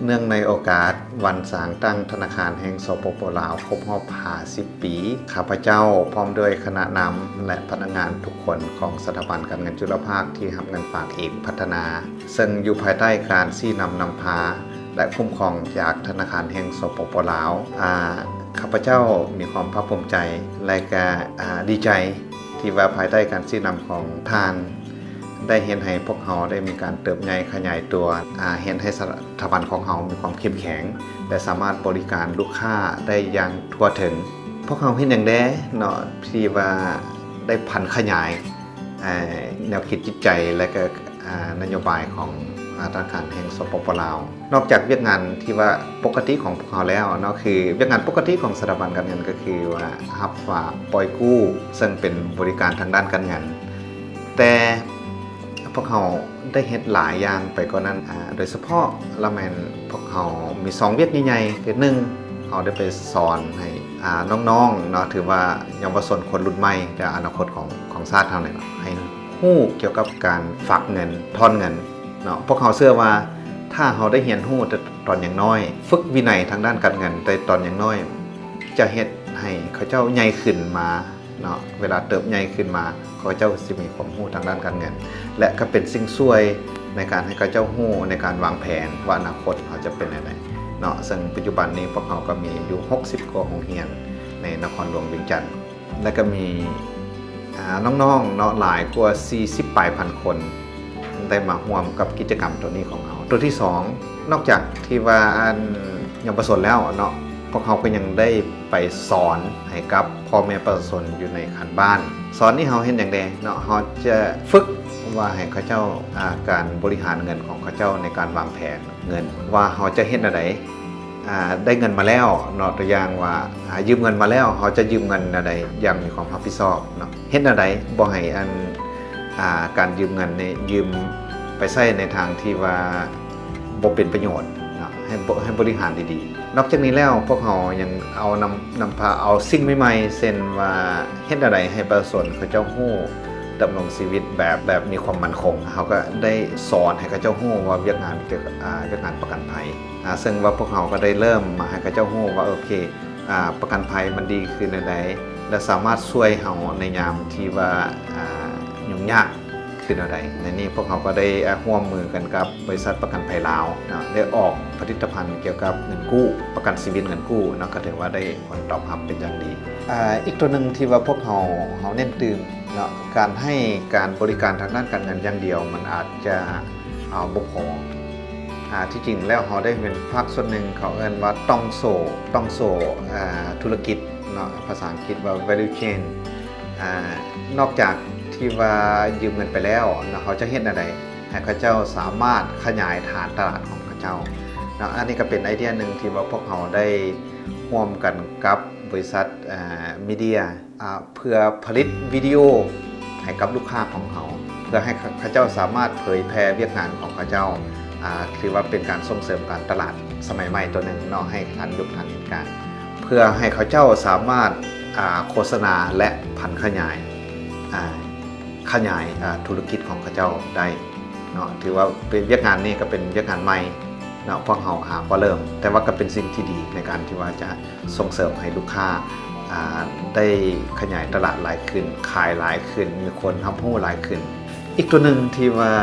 ເນື່ອງໃນໂອກາດວັນສ້າງຕັ້ງທະນາຄານແຫ່ງ ສປປ ລາວ ຄົບຮອບຫ້າສິບປີ, ຂ້າພະເຈົ້າພ້ອມດ້ວຍຄະນະນຳ ແລະ ພະນັກງານທຸກຄົນຂອງສະຖາບັນການເງິນຈຸລະພາກທີ່ຮັບເງິນຝາກເອກພັດທະນາ ເຊິ່ງຢູ່ພາຍໃຕ້ການຊີ້ນຳນຳພາ ແລະ ຄຸ້ມຄອງຈາກທະນາຄານແຫ່ງ ສປປ ລາວ, ອາ, ຂ້າພະເຈົ້າມີຄວາມພາກພູມໃຈ ແລະ ກະ, ອາ, ດີໃຈ ທີ່ວ່າພາຍໃຕ້ການຊີ້ນຳຂອງທ່ານ ໄດ້ເຮັດໃຫ້ພວກເຮົາໄດ້ມີການເຕີບໃຫຍ່ຂະຫຍາຍຕົວ, ອາ, ເຮັດໃຫ້ສະຖາບັນຂອງເຮົາມີຄວາມເຂັ້ມແຂງ ແລະ ສາມາດບໍລິການລູກຄ້າໄດ້ຢ່າງທົ່ວເຖິງ. ພວກເຮົາເຮັດຫຍັງແດ່ເນາະ ທີ່ວ່າໄດ້ຜັນຂະຫຍາຍ ອາ, ແນວຄິດຈິດໃຈ ແລະ ກະ, ອາ, ນະໂຍບາຍຂອງ, ອາ, ທະນາຄານແຫ່ງ ສປປ ລາວ. ນອກຈາກວຽກງານທີ່ວ່າປົກກະຕິຂອງພວກເຮົາແລ້ວເນາະ, ຄືວຽກງານປົກກະຕິຂອງສະຖາບັນການເງິນກໍຄືວ່າຮັບຝາກ, ປ່ອຍກູ້ ເຊິ່ງເປັນບໍລິການທາງດ້ານການເງິນ, ແຕ່ພວກເຮົາໄດ້ເຮັດຫຼາຍຢ່າງໄປກວ່ານັ້ນ, ອາ, ໂດຍສະເພາະລະແມ່ນພວກເຮົາມີສອງວຽກໃຫຍ່ໆ, ຄືໜຶ່ງ ເຮົາໄດ້ໄປສອນໃຫ້, ອາ, ນ້ອງໆເນາະ, ຖືວ່າເຍົາວະຊົນຄົນລຸ້ນໃໝ່ ແລະ ອະນາຄົດຂອງ, ຂອງຊາດເຮົານີ້ເນາະ, ໃຫ້ ຮູ້ກ່ຽວກັບການຝາກເງິນ, ຖອນເງິນເນາະ. ພວກເຮົາເຊື່ອວ່າ ຖ້າເຮົາໄດ້ຮຽນຮູ້ແຕ່ຕອນຍັງນ້ອຍ, ຝຶກວິໄນທາງດ້ານການເງິນແຕ່ຕອນຍັງນ້ອຍ, ຈະເຮັດໃຫ້ເຂົາເຈົ້າໃຫຍ່ຂຶ້ນມາເນາະ, ເວລາເຕີບໃຫຍ່ຂຶ້ນມາ, ເຂົາເຈົ້າຊິມີຄວາມຮູ້ທາງດ້ານການເງິນ ແລະ ກໍເປັນສິ່ງຊ່ວຍໃນການໃຫ້ເຂົາເຈົ້າຮູ້ໃນການວາງແຜນວ່າອະນາຄົດເຮົາຈະເປັນແນວໃດເນາະ. ເຊິ່ງປັດຈຸບັນນີ້ພວກເຮົາກໍມີຢູ່ຫົກສິບກວ່າໂຮງຮຽນໃນນະຄອນຫຼວງວຽງຈັນ. ແລະ ກໍມີ, ອາ, ນ້ອງໆເນາະ ຫຼາຍກວ່າສີ່ສິບປາຍພັນຄົນ ໄດ້ມາຮ່ວມກັບກິດຈະກຳໂຕນີ້ຂອງເຮົາ. ໂຕທີສອງ, ນອກຈາກທີ່ວ່າອັນເຍົາວະຊົນແລ້ວເນາະ, ພວກເຮົາກໍຍັງໄດ້ໄປສອນໃຫ້ກັບພໍ່ແມ່ປະຊາຊົນຢູ່ໃນຂັ້ນບ້ານ. ສອນນີ້ເຮົາເຮັດຫຍັງແດ່ເນາະ? ເຮົາຈະຝຶກວ່າໃຫ້ເຂົາເຈົ້າ, ອາ, ການບໍລິຫານເງິນຂອງເຂົາເຈົ້າໃນການວາງແຜນ ເງິນ ວ່າເຮົາຈະເຮັດແນວໃດ, ອາ, ໄດ້ເງິນມາແລ້ວເນາະ, ຕົວຢ່າງວ່າ, ອາ, ຢືມເງິນມາແລ້ວ, ເຮົາຈະຢືມເງິນແນວໃດຢ່າງມີຄວາມຮັບຜິດຊອບເນາະ, ເຮັດແນວໃດບໍ່ໃຫ້ອັນ, ອາ, ການຢືມເງິນນີ້ຢືມໄປໃຊ້ໃນທາງທີ່ວ່າບໍ່ເປັນປະໂຫຍດເນາະ, ໃຫ້ບໍ, ໃຫ້ບໍລິຫານດີໆ. ນອກຈາກນີ້ແລ້ວ ພວກເຮົາຍັງເອົານຳ, ນຳພາເອົາສິ່ງໃໝ່ໆ ເຊັ່ນວ່າ ເຮັດແນວໃດໃຫ້ປະຊາຊົນເຂົາເຈົ້າຮູ້ດຳລົງຊີວິດແບບ, ແບບມີຄວາມໝັ້ນຄົງ. ເຮົາກໍໄດ້ສອນໃຫ້ເຂົາເຈົ້າຮູ້ວ່າວຽກງານກ່ຽວກັບ, ອາ, ວຽກງານປະກັນໄພ, ອາ, ເຊິ່ງວ່າພວກເຮົາກໍໄດ້ເລີ່ມມາໃຫ້ເຂົາເຈົ້າຮູ້ວ່າ ໂອເຄ, ອາ, ປະກັນໄພມັນດີຄືແນວໃດ ແລະ ສາມາດຊ່ວຍເຮົາໃນຍາມທີ່ວ່າ, ອາ, ຫຍຸ້ງຍາກຄືແນວໃດ. ໃນນີ້ພວກເຮົາກໍໄດ້, ອາ, ຮ່ວມມືກັນກັບ ບໍລິສັດປະກັນໄພລາວເນາະ ໄດ້ອອກຜະລິດຕະພັນກ່ຽວກັບເງິນກູ້, ປະກັນຊີວິດເງິນກູ້ເນາະ, ກໍຖືວ່າໄດ້ຜົນຕອບຮັບເປັນຢ່າງດີ. ອາ, ອີກຕົວໜຶ່ງທີ່ວ່າພວກເຮົາ, ເຮົາເນັ້ນຕື່ມເນາະ, ການໃຫ້ການບໍລິການທາງດ້ານການເງິນຢ່າງດຽວ ມັນອາດຈະ, ອາ, ບໍ່ພໍ. ອາ, ທີ່ຈິງແລ້ວເຮົາໄດ້ເປັນພາກສ່ວນໜຶ່ງ, ເຂົາເອີ້ນວ່າຕ່ອງໂສ້, ຕ່ອງໂສ້, ອາ, ທຸລະກິດເນາະ, ພາສາອັງກິດວ່າ value chain. ອາ, ນອກຈາກທີ່ວ່າຢືມເງິນໄປແລ້ວເນາະ, ເຮົາຈະເຮັດແນວໃດ ໃຫ້ເຂົາເຈົ້າສາມາດຂະຫຍາຍຖານຕະຫຼາດຂອງເຂົາເຈົ້າເນາະ. ອັນນີ້ກໍເປັນໄອເດຍໜຶ່ງທີ່ວ່າພວກເຮົາໄດ້ຮ່ວມກັນກັບບໍລິສັດ, ອາ, ມີເດຍ, ອາ, ເພື່ອຜະລິດວິດີໂອໃຫ້ກັບລູກຄ້າຂອງເຮົາ ເພື່ອໃຫ້ເຂົາເຈົ້າສາມາດເຜີຍແຜ່ວຽກງານຂອງເຂົາເຈົ້າ, ອາ, ຖືວ່າເປັນການສົ່ງເສີມການຕະຫຼາດສະໄໝໃໝ່ຕົວໜຶ່ງເນາະ, ໃຫ້ທັນຍຸກທັນເຫດການ ເພື່ອໃຫ້ເຂົາເຈົ້າສາມາດ, ອາ, ໂຄສະນາ ແລະ ຜັນຂະຫຍາຍ, ອາ, ຂະຫຍາຍ, ອາ, ທຸລະກິດຂອງເຂົາເຈົ້າໄດ້ເນາະ. ຖືວ່າເປັນວຽກງານນີ້ກໍເປັນວຽກງານໃໝ່ເນາະ, ພວກເຮົາຫາກໍເລີ່ມ, ແຕ່ວ່າກໍເປັນສິ່ງທີ່ດີໃນການທີ່ວ່າຈະສົ່ງເສີມໃຫ້ລູກຄ້າ, ອາ, ໄດ້ຂະຫຍາຍຕະຫຼາດຫຼາຍຂຶ້ນ, ຂາຍຫຼາຍຂຶ້ນ, ມີຄົນຮັບຮູ້ຫຼາຍຂຶ້ນ. ອີກຕົວໜຶ່ງທີ່ວ່າ,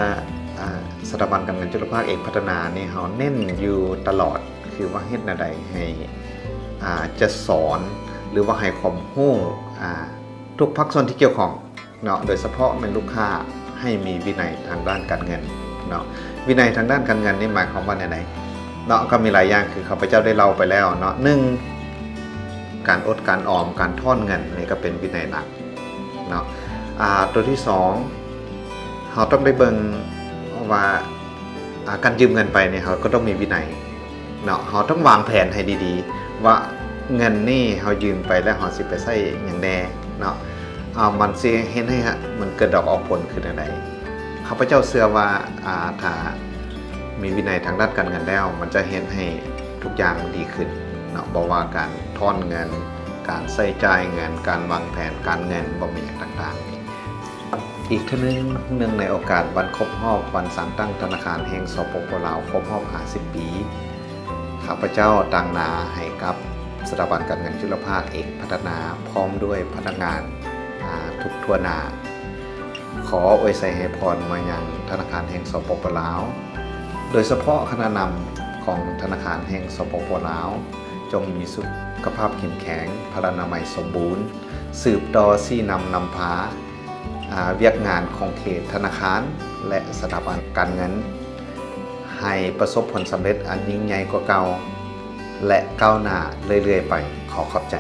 ອາ, ສະຖາບັນການເງິນຈຸລະພາກເອກພັດທະນານີ້ ເຮົາເນັ້ນຢູ່ຕະຫຼອດ ຄືວ່າເຮັດແນວໃດໃຫ້, ອາ, ຈະສອນ ຫຼືວ່າໃຫ້ຄວາມຮູ້, ອາ, ທຸກພາກສ່ວນທີ່ກ່ຽວຂ້ອງເນາະ, ໂດຍສະເພາະແມ່ນລູກຄ້າ ໃຫ້ມີວິໄນທາງດ້ານການເງິນເນາະ. ວິໄນທາງດ້ານການເງິນນີ້ໝາຍຄວາມວ່າແນວໃດເນາະ? ກໍມີຫຼາຍຢ່າງ ຄືຂ້າພະເຈົ້າໄດ້ເລົ່າໄປແລ້ວເນາະ. ໜຶ່ງ ການອົດການອອມ, ການຖອນເງິນ ນີ້ກໍເປັນວິໄນຫຼັກເນາະ. ອາ, ຕົວທີສອງ ເຮົາຕ້ອງໄດ້ເບິ່ງວ່າ, ອາ, ການຢືມເງິນໄປນີ້ ເຮົາກໍຕ້ອງມີວິໄນເນາະ, ເຮົາຕ້ອງວາງແຜນໃຫ້ດີໆ ວ່າເງິນນີ້ເຮົາຢືມໄປແລ້ວ ເຮົາຊິໄປໃຊ້ຫຍັງແດ່ເນາະ, ອາ, ມັນຊິເຮັດໃຫ້ ມັນເກີດດອກອອກຜົນຄືແນວໃດ. ຂ້າພະເຈົ້າເຊື່ອວ່າ, ອາ, ຖ້າມີວິໄນທາງດ້ານການເງິນແລ້ວ ມັນຈະເຮັດໃຫ້ທຸກຢ່າງມັນດີຂຶ້ນເນາະ, ບໍ່ວ່າການຖອນເງິນ, ການໃຊ້ຈ່າຍເງິນ, ການວາງແຜນການເງິນ, ບໍ່ແມ່ນຫຍັງຕ່າງໆ. ອີກເທື່ອໜຶ່ງ, ເນື່ອງໃນໂອກາດວັນຄົບຮອບວັນສ້າງຕັ້ງທະນາຄານແຫ່ງ ສປປ ລາວ ຄົບຮອບຫ້າສິບປີ, ຂ້າພະເຈົ້າຕາງໜ້າໃຫ້ກັບສະຖາບັນການເງິນຈຸລະພາກເອກພັດທະນາ ພ້ອມດ້ວຍພະນັກງານ ອາ ທຸກທົ່ວໜ້າ ຂໍອວຍໄຊໃຫ້ພອນມາຍັງທະນາຄານແຫ່ງ ສປປ ລາວ ໂດຍສະເພາະຄະນະນຳຂອງທະນາຄານແຫ່ງ ສປປ ລາວ ຈົ່ງມີສຸຂະພາບເຂັ້ມແຂງ, ພະລານາໄມສົມບູນ, ສືບຕໍ່ຊີ້ນຳນຳພາ ອາ ວຽກງານຂອງເຂດທະນາຄານ ແລະ ສະຖາບັນການເງິນ ໃຫ້ປະສົບຜົນສຳເລັດອັນຍິ່ງໃຫຍ່ກວ່າເກົ່າ ແລະ ກ້າວໜ້າເລື້ອຍໆໄປ. ຂໍຂອບໃຈ.